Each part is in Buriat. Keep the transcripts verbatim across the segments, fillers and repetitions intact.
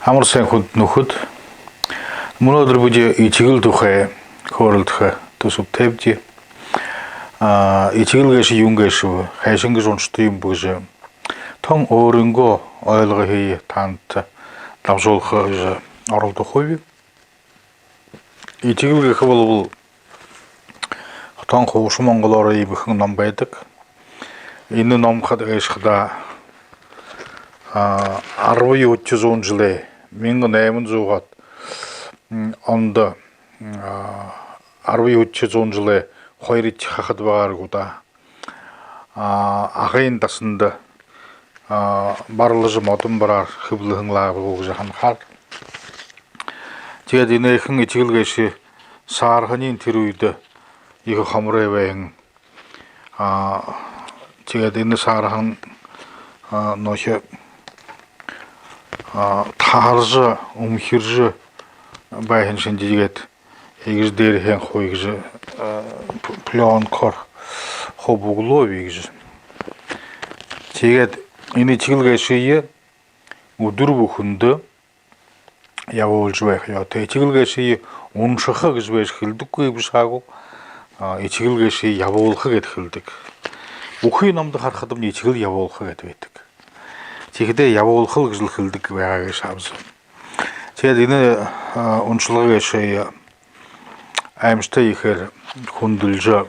Амар сайн, хүндэтэ нүхэд. Мүнөөдэр бидэ этигэл тухай хөөрэлдэхэ түсэбтэйбди. А, этигэл гээшэ юун гээшэб, хайшан гэжэ уншадаг юм бэ гэжэ тон өөрынгөө ойлгоһые таанадта дамжуулха гэжэ оролдохоб. Этигэл гэхэ болбол тон хуушан монголоор иимэхэн ном байдаг. Энэ ном хадаа гээшэ хадаа, а, арбан юһэдэхи зуун жэлэй, мянга найман зуугаад, м, ондо, а, арбан юһэдэхи зуун жэлэй хоёрдохи хахад байгаа гү даа. А, Агын дасанда, а, барлажа, модон бараар хэблэһэн лэ байгаа гү гэжэ һанахаар. Тиигээд энээхэн этигэл гээшэ саарһаниинь тэрэ үедэ ехэ хомор байһан. А, тиигээд энэ саарһан, а, нөөхи, а, таһаржа, үмхиржэ байһан шэнги, тиигээд иигэжэ дээрэһээнь хуу иигэжэ, а, п-, плёнкоор хуу бүглөө би иигэжэ. Тиигээд энэ этигэл гээшые үдэр бүхэндэ ябуулжа байха ёһотой. Этигэл гээшые уншаха гэжэ байжа хэлэдэггүй бэшэ гү, а, этигэл гээшые ябуулха гэжэ хэлэдэг. Бүхы номдо харахадамни этигэл ябуулха гэжэ байдаг. Тиихэдээ ябуулхал гэжэл хэлэдэг байгаа гээшэ аабза. Тиигээд энэ, а, уншалга гээшые аймшагтай ехээр хүндэлжэ,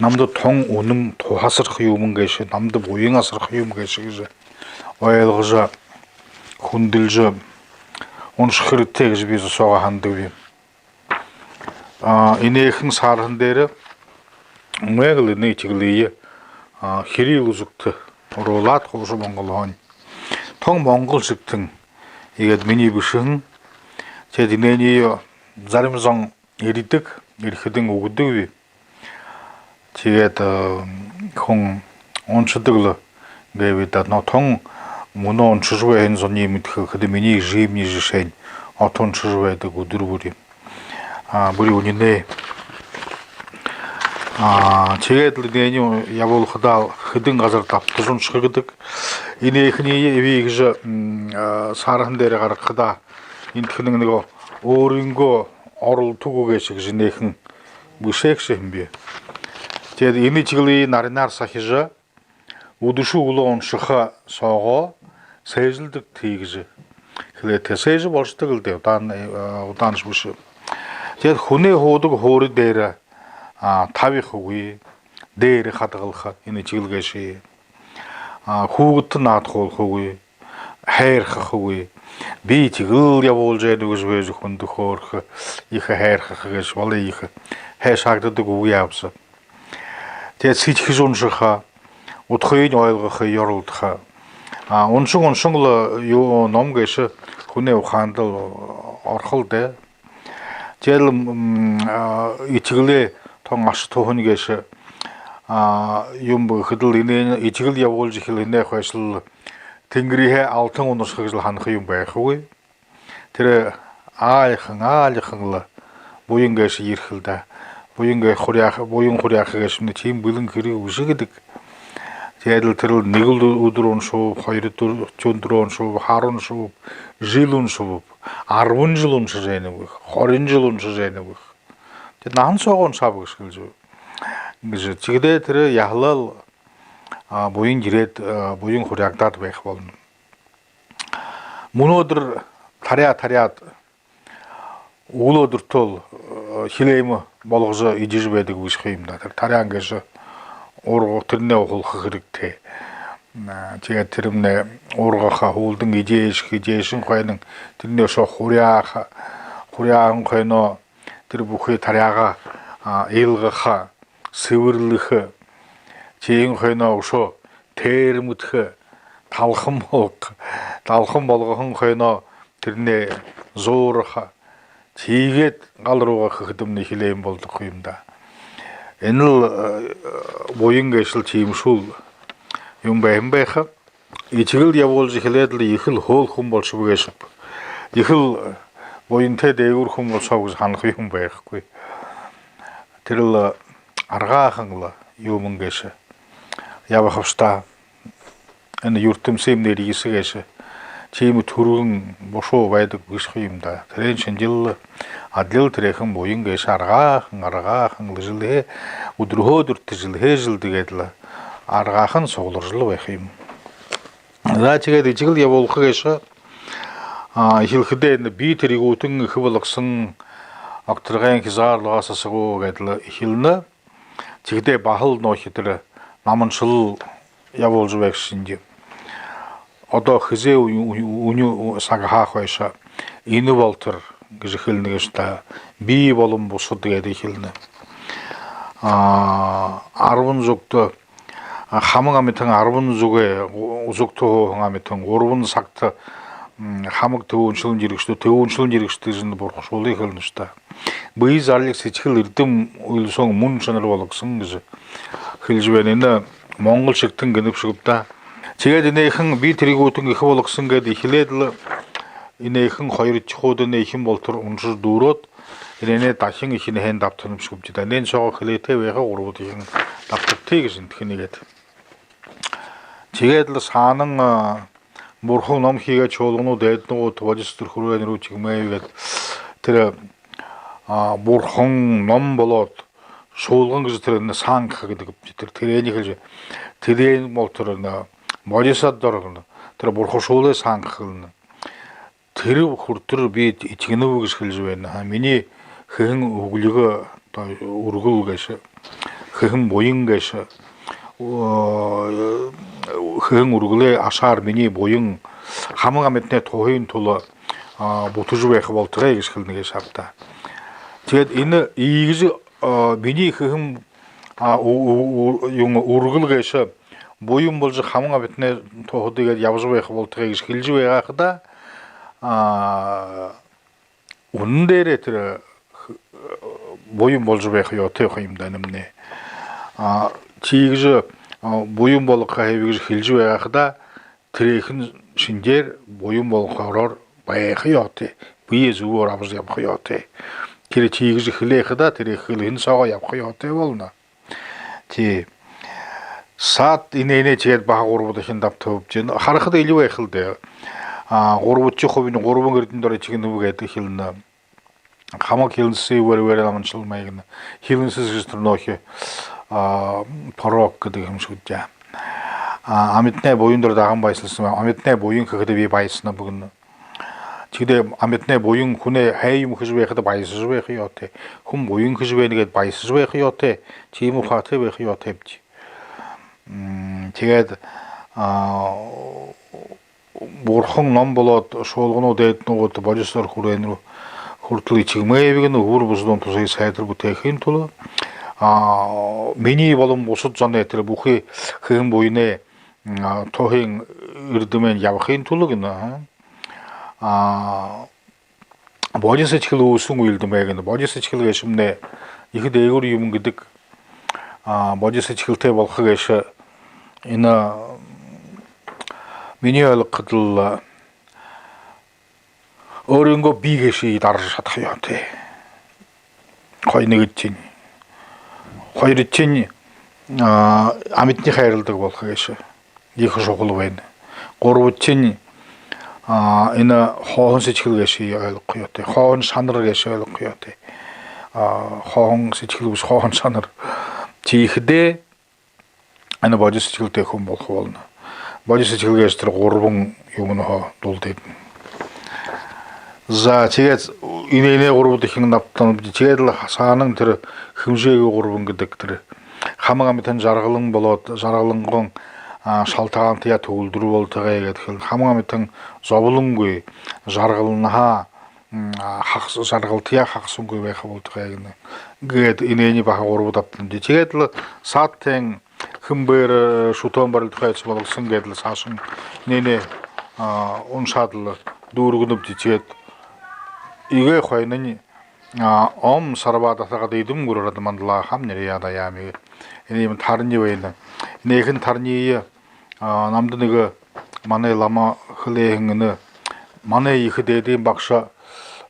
намда тон үнэн туһасарха юумэн гээшэ, намда буян асарха юумэн гээшэ гэжэ ойлгожо, хүндэлжэ уншаха хэрэгтэй гэжэ би зосоогоо һанадагби. А, энээхэн саарһан дээрэ мүнөөгэл энэ этигэлые, а, кирилл үзэгтэ оруулаад, хуушан монголһоонь тон монгол шэгтэн иигээд минии бэшэһэн. Тиигээд энээниие зарим зон эридэг, эрихэдэнь үгэдэгби. Тиигээд, э, хүн уншадаг лэ гээб даа. Но тон мүнөө уншажа байһан зониие мэдэхэ гэхэдэ, минии эжымни жэшээнь ото уншажа байдаг үдэр бүри. А, бүри үнинэй. А, тиигээд лэ энээниие ябуулхадаа хэдэн газар дабтажа уншаха гэдэг. Энээхэниие эбии иигэжэ, м, а, саарһан дээрэ гаргахадаа, эндэхэнь нэгэ өөрынгөө оролто үгэ гээшэ гэжэ энээхэн бэшээгшэ һэм би. Тиигээд энэ этигэлые наринаар сахижа, үдэшэ үглөө уншаха соогоо сээжэлдэгты гэжэ хэлээ. Тээ сээжэ болошодог лэ даа, удаан, э, удааншье бэшэ. Тиигээд хүнэй һуудаг һуури дээрэ, а, табихагүй, дээрэ хадагалха энэ этигэл гээшые. А, хүүгэдтэ наадахуулхагүй, хайрхахагүй. Би этигэл ябуулжа байнаб гэжэ байжа хүндэ хөөрэхэ, ехэ хайрхаха гээшэ болой ехэ хайшаагдадаг үгэ аабза. Тиигээд сэдьхэжэ уншаха, удхыень ойлгохо, ёролдохо. А, уншан, уншан лэ юу, ном гээшэ хүнэй ухаанда лэ орохол даа. Тиигээд лэ, м, а, этигэлэй тон аша туһань гээшэ, а, юум бэ гэхэдэл, энээн этигэл ябуулжа эхилһэнэй хойшол тэнгэрихээ алтан унашаха гэжэл һанаха юумэн байхагүй. Тэрэ аалихан, аалихан лэ буян гээшэ ерэхэл даа. Буян гээ-, хуряаха, буян хуряаха гээшэмнай тиимэ бэлэн хэрэг бэшэ гэдэг. Тиигээд лэ тэрэл нэгэл үдэр уншабаб, хоёрдохи үдэр уншабаб, һара уншабаб, жэл уншабаб, арбан жэл уншажа байнаб гэхэ, хорин жэл уншажа байнаб гэхэ. Тиигээд наһан соогоо уншааб гэжэ хэлэжэ, гэжэ. Тиихэдээ тэрэ яһала лэ, а, буян ерээд, а, буян хуряагдаад байха болоно. Мүнөөдэр таряа таряад, үглөөдэртөө лэ, э, хилээмэ болгожо эдижэ байдаг бэшэ ха юм даа. Тэрэ таряан гээшэ урга, тэрэнээ ухалха хэрэгтэй. А, тиигээд тэрэмнай ургаха, һүүлдэнь эдеэшэхэ, эдеэшэн хойнонь тэрэнээ үшөө хуряаха, хуряаһан хойноо тэрэ бүхы таряагаа, а, илгаха, сэбэрлэхэ, тиин хойноо үшөө тээрмэдхэ, талхан болгохо, талхан болгоһон хойноо тэрэнээ зуураха, тиигээд гал руугаа хэхэдэмнай хилээмэ болодог ха юм даа. Энэл, э, буян гээшэл тиимэшүүл юумэн байһан байха. Этигэл ябуулжа эхилээд лэ ехэл хөөрхэ хүн болошобо гээшэб, ехэл буянтай дээгүүр хүн болошооб гэжэ һанаха юумэн байхагүй. Тэрэл аргаахан лэ юумэн гээшэ ябахабши даа. Энэ юртэмсымнай эрьесэ гээшэ тиимэ түргэн бушуу байдаг бэшэ юм даа. Тэрээн шэнги лэ адли тэрээхэн буян гээшэ аргаахан, аргаахан лэ жэлһээ, үдэрһөө үдэртэ, жэлһээ жэлдэ гээд лэ аргаахан сугларжал байха юм. За, тиигээд иигэжэл ябуулха гээшэ. А, эхилхэдээ энэ би тэригүүтэн эхэ болгосон, огторгойн хизаарлагаа сасагуу гээд лэ эхилнэ. Тиихэдээ баһал нөөхи тэрэ наманшалал ябуулжа байгша шэнги. Одоо хэзээ үни, үни, үни сагһаа хойшо энэ болотор гэжэ хэлэнэ гээшэ даа. Би болон бусад гээд эхилнэ. А, арбан зүгтэ, а, хамаг амитан арбан зүгэй, зүгтэ һууһан амитан гурбан сагта, м, хамаг тэгүүншэлэн жэргэшэдэ, тэгүүншэлэн жэргэшэдэ гэжэ энэ бурхашуулые хэлэнэ гээшэ даа. Бэе зарлиг, сэдьхэл, эрдэм, үйлэ соонь мүн шанар болгосон гэжэ хэлэжэ байна. Энэ монгол шэгтэн гэнэ бшуу даа. Тиигээд энээхэн би тэригүүтэн эхэ болгосон гээд эхилээд лэ, энээхэн хоёрдохи хуудые энээхэн болотор уншажа дүүрээд, энээнээ дахин эхинһээнь дабтана бшуу даа. Энээн соогоо хэлээтэй байха гурбадахинь дабтагты гэжэ эндэхэнь иигээд. Тиигээд лэ саанань, а, бурхан ном хээд шуулганууд дээдэ нугад, бодисадууд хүрөөнэр, чигмээ гээд тэрэ, а, бурхан ном болоод шуулган гэжэ тэрэ энэ сангха гэдэг, тэрэ, тэрэниие хэлэжэ, тэрээн болотор энэ бодисад орогно, тэрэ бурхашуулай сангха гэлнэ. Тэрэ хүрэтэр би этигэнэб гэжэ хэлэжэ байна. А, минии хэһэн үглигөө, одоо үргэл гээшэ, хэһэн буян гээшэ, о, хэһэн үргэлэй ашаар минии буян хамаг амитанай туһын тула, а, бүтэжэ байха болтогой гэжэ хэлэнэ гээшэ ааб даа. Тиигээд энэ иигэжэ, а, минии хэһэн, а, у-, у-, у-, юун, үргэл гээшэ буян боложо хамаг амитанай туһада иигээд ябажа байха болтогой гэжэ хэлэжэ байгаа хадаа, а, үнэн дээрээ тэрэ, э, буян боложо байха ёһотой юм даа энэмнай. А, тиигэжэ, а, буян болгохо һэб гэжэ хэлэжэ байгаа хадаа, тэрээхэн шэнгеэр буян болгохоор байха ёһотой. Бэеэ зүбөөр абажа ябаха ёһотой. Тэрэ тиигэжэ хэлээ хадаа, тэрэ хэлэһэн соогоо ябаха ёһотой болоно. Тии. Саад энээнээ тиигээд баһа гурбадахинь дабтабабди. Харахада элииб байха лэ даа. А, гурбадахи хубинь гурбан эрдэни доро этигэнэб гээд эхилнэ. Хамаг хилэнсэсые үбэр-, үбэрөөр наманшалмай гэнэ. Хилэнсэс гэжэ тэрэ нөөхи, а, порок гэдэг юм шуу даа. А, амитанай буян доро даган баясалсамни, амитанай буян хэхэдэ би баясанаб гэнэ. Тиихэдээ амитанай буян хүнэй һайн юумэ хэжэ байхада баясажа байха ёһотой. Хүн буян хэжэ байна гээд баясажа байха ёһотой. Тиимэ ухаатай байха ёһотойбди. М, тиигээд, а, бурхан ном болоод шуулганууд дээдэ нугад, бодисадууд хүрөөнэр хүрэтэр этигэмэйб гэнэ, үбэр бусадын тусай сайтар бүтээхын тула. А, минии болон бусад зоной тэрэ бүхы хэһэн буянай, а, туһын эрдэмэйнь ябахын тула гэнэ, а. А, бодисэдьхэл үүсэн үйлэдэмэй гэнэ. Бодисэдьхэл гээшэмнай ехэ дээгүүр юумэн гэдэг. А, бодисэдьхэлтэй болохо гээшэ энэ, минии ойлгоходол, өөрынгөө бии гээшые даража шадаха ёһотой. Хой нэгэдэхинь. Хоёрдохинь, а, амитанай хайралдаг болохо гээшэ. Ехэ шухала байна. Гурбадахинь, а, энэ хооһон сэдьхэл гээшые ойлгохо ёһотой. Хооһон шанар гээшые ойлгохо ёһотой. А, хооһон сэдьхэл бэшэ, хооһон шанар. Тиихэдээ энэ бодисэдьхэлтэй хүн болохо болоно. Бодисэдьхэл гээшэ тэрэ гурбан юумэнһээ дулдыдна. За, тиигээд энээнээ гурбадахинь дабтанабди. Тиигээд лэ саанань тэрэ хэмжээгүй гурбан гэдэг тэрэ хамаг амитан жаргалан болоод, жаргалангон, а, шалтагаантаяа төгөлдөр болтогой гээд хэлэнэ. Хамаг амитан зоболонгүй, жаргаланһаа, м, а, хагас-, жаргалтаяа хагасангүй байха болтогой гэнэ. Гээд энээниие баһа гурба дабтанабди. Тиигээд лэ саадтайн хэн бээр, э, шүтөөн барилдахайш болгосон гээд лэ саашань энээнээ, а, уншаад лэ дүүргэнэбди. Тиигээд иигээ хойнонь, а, Ом Сарва Татхагата Идам Гуру Радха Мандала Ахам Нирьяда Аями. Энээн юумэн тарни байна. Энээхэн тарниие, а, намда нэгэ манай лама хэлэһэн гэнэ. Манай ехэ дээдын багша,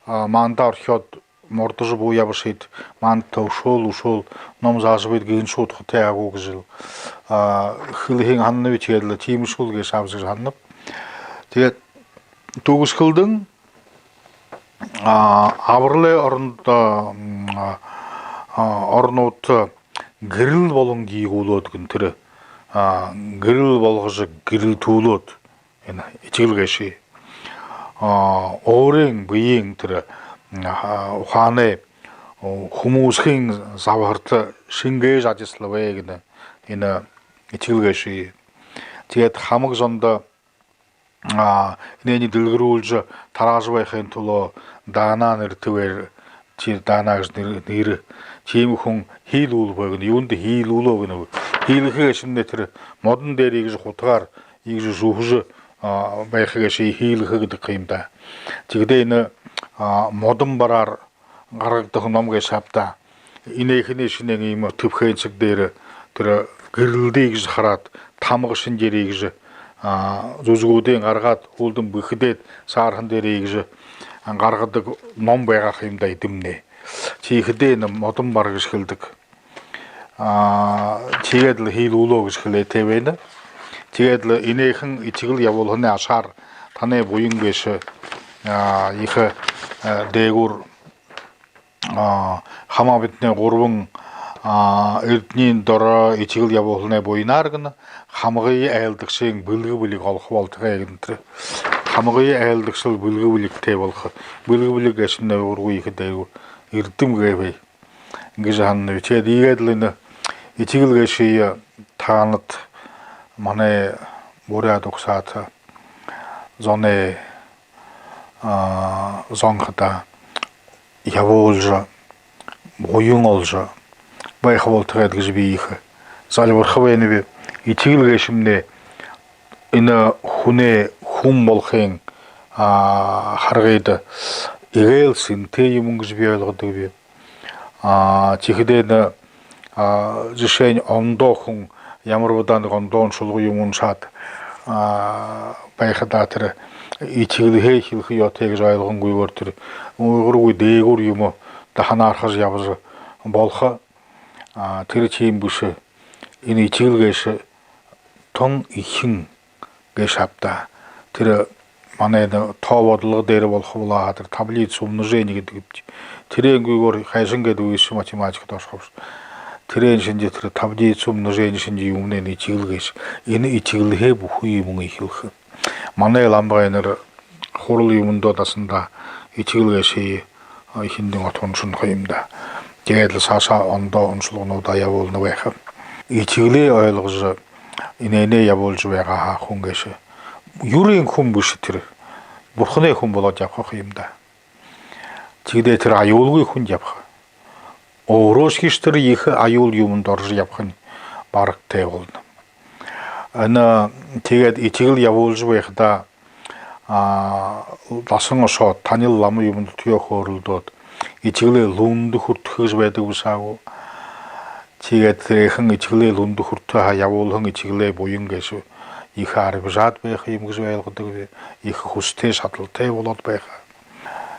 а, манда орхёод мордожо буу ябашыт, манда үшөөл, үшөөл ном заажа байт гэһэн шууд хо тээ агуу гэжэл, а, хэлэһэн һананаб, тиигээд лэ тиимэшүүл гээшэ аабза гэжэ һананаб. Тиигээд түгэсхэлдэнь, а, абаралай орондо, м, а, а, оронуудта гэрэл болон гиигүүлээд гэнэ тэрэ, а, гэрэл болгожо гэрэлтүүлээд энэ этигэл гээшые. А, өөрын бэеын тэрэ, а, ухаанай, о, хүмүүсхын забһарта шэнгээжэ адислабэ гэнэ энэ этигэл гээшые. Тиигээд хамаг зондо, а, энээниие дэлгэрүүлжэ тараажа байхын тула Дана нэрэтэ бээр, тэрэ Дана гэжэ нэрэ, нэрэ. Тиимэ хүн һиилүүлбэ гэнэ. Юундэ һиилүүлөө гэнэб? Һиилэхэ гээшэмнай тэрэ модон дээрэ иигэжэ хутагаар иигэжэ зүһэжэ, а, байха гээшые һиилэхэ гэдэг юм даа. Тиихэдээ энэ, а, модон бараар гаргагдаха ном гээшэ ааб даа. Энээхэн шэнээн иимэ түбхэнсэг дээрэ тэрэ гэрэлдэ иигэжэ хараад, тамга шэнгеэр иигэжэ, а, зүжэгүүдынь гаргаад, һүүлдэнь бэхэдээд, саарһан дээрэ иигэжэ гаргадаг ном байгаа юм даа эдэмнай. Тиихэдээ энэ модон бар гэжэ хэлэдэг. А, тиигээд лэ һиилүүлээ гэжэ хэлээтэй байна. Тиигээд лэ энээхэн этигэл ябуулһанай ашаар танай буян гээшэ, а, ехэ, а, дээгүүр, а, хамаг бидэнэй гурбан, а, эрдэниин доро этигэл ябуулһанай буянаар гэнэ хамагые айлдагшын бэлгэ бэлиг олохо болтогой гэнэ тэрэ. Хамагые айлдагшал бэлгэ бэлигтэй болохо. Бэлгэ бэлиг гээшэмнай уургүй ехэ дээгүүр эрдэм гээб гэжэ һананаб. Тиигээд иигээд лэ энэ этигэл гээшые таанад манай буряад угсаата зоной, а, зон хадаа ябуулжа, буян оложо байха болтогой гэжэ би ехэ зальбарха байнаб. Этигэл гээшэмнай энэ хүнэй хүн болохын, а, харгыда эгээл сэнтэй юумэн гэжэ би ойлгодогби. А, тиихэдээ энэ, а, жэшээнь, ондоо хүн ямар бэ даа нэгэ ондоо уншалга юумэ уншаад, а, байхадаа тэрэ этигэлһээ эхилхэ ёһотой гэжэ ойлгонгүйгөөр тэрэ уургүй дээгүүр юумэ даханаархажа ябажа болохо. А, тэрэ тиимэ бэшэ. Энэ этигэл гээшэ тон эхин гээшэ ааб даа. Тэрэ манай энэ тоо бодолго дээрэ болохо болоо һаа, тэрэ таблица умножения гэдэг юм. Тэрэнгүйгөөр хайшан гээд высшая математикада ошохобши. Тэрээн шэнги тэрэ таблица умножения шэнги юумэн энэ этигэл гээшэ. Энэ этигэлһээ бүхы юумэн эхилхэ. Манай ламбагайнар хурал юумэндөө дасанда этигэл гээшые, а, эхиндэнь ото уншана юм даа. Тиигээд лэ саашаа ондоо уншалгануудаа ябуулна байха. Этигэлээ ойлгожо, энээнээ ябуулжа байгаа һаа хүн гээшэ юрын хүн бэшэ тэрэ. Бурханай хүн болоод ябаха юм даа. Тиихэдээ тэрэ аюулгүй хүн ябаха. Өөрөөшье тэрэ ехэ аюул юумэндэ орожо ябахань барагтай болоно. Энэ тиигээд этигэл ябуулжа байхадаа, а, дасан ошоод, танил лама юумэндэ түхеэ хөөрэлдөөд, этигэлэй лүндэ хүртэхэ гэжэ байдаг бэшэ гү. Тиигээд тэрээхэн этигэлэй лүндэ хүртэхэ һаа, ябуулһан этигэлэй буян гээшэ ехэ арбижаад байха юм гэжэ би ойлгодогби. Ехэ хүсэтэй, шадалтай болоод байха.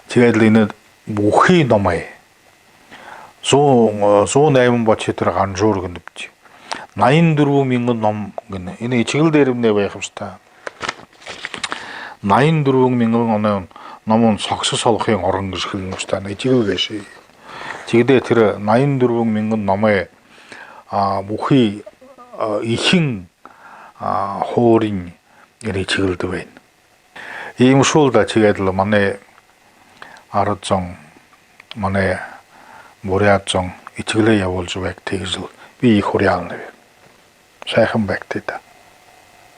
Тиигээд лэ энэ бүхы номой зуун, зуун найман бошье тэрэ ганжуур гэнэбди. Наян дүрбэн мянган ном гэнэ. Энэ этигэл дээрэмнай байха бшуу даа. Наян дүрбэн мянган оной номой согсо солохын орон гэжэ хэлэнэ бшуу даа. Этигэл гээшэ. Тиихэдээ тэрэ наян дүрбэн мянган номой, а, бүхы, а, эхин, а, һууринь энэ этигэлдэ байна. Иимэ шүүл даа. Тиигээд лэ манай арад зон, манай буряад зон этигэлээ ябуулжа байгты гэжэл би ехэ уряалнаб. Сайхан байгты даа.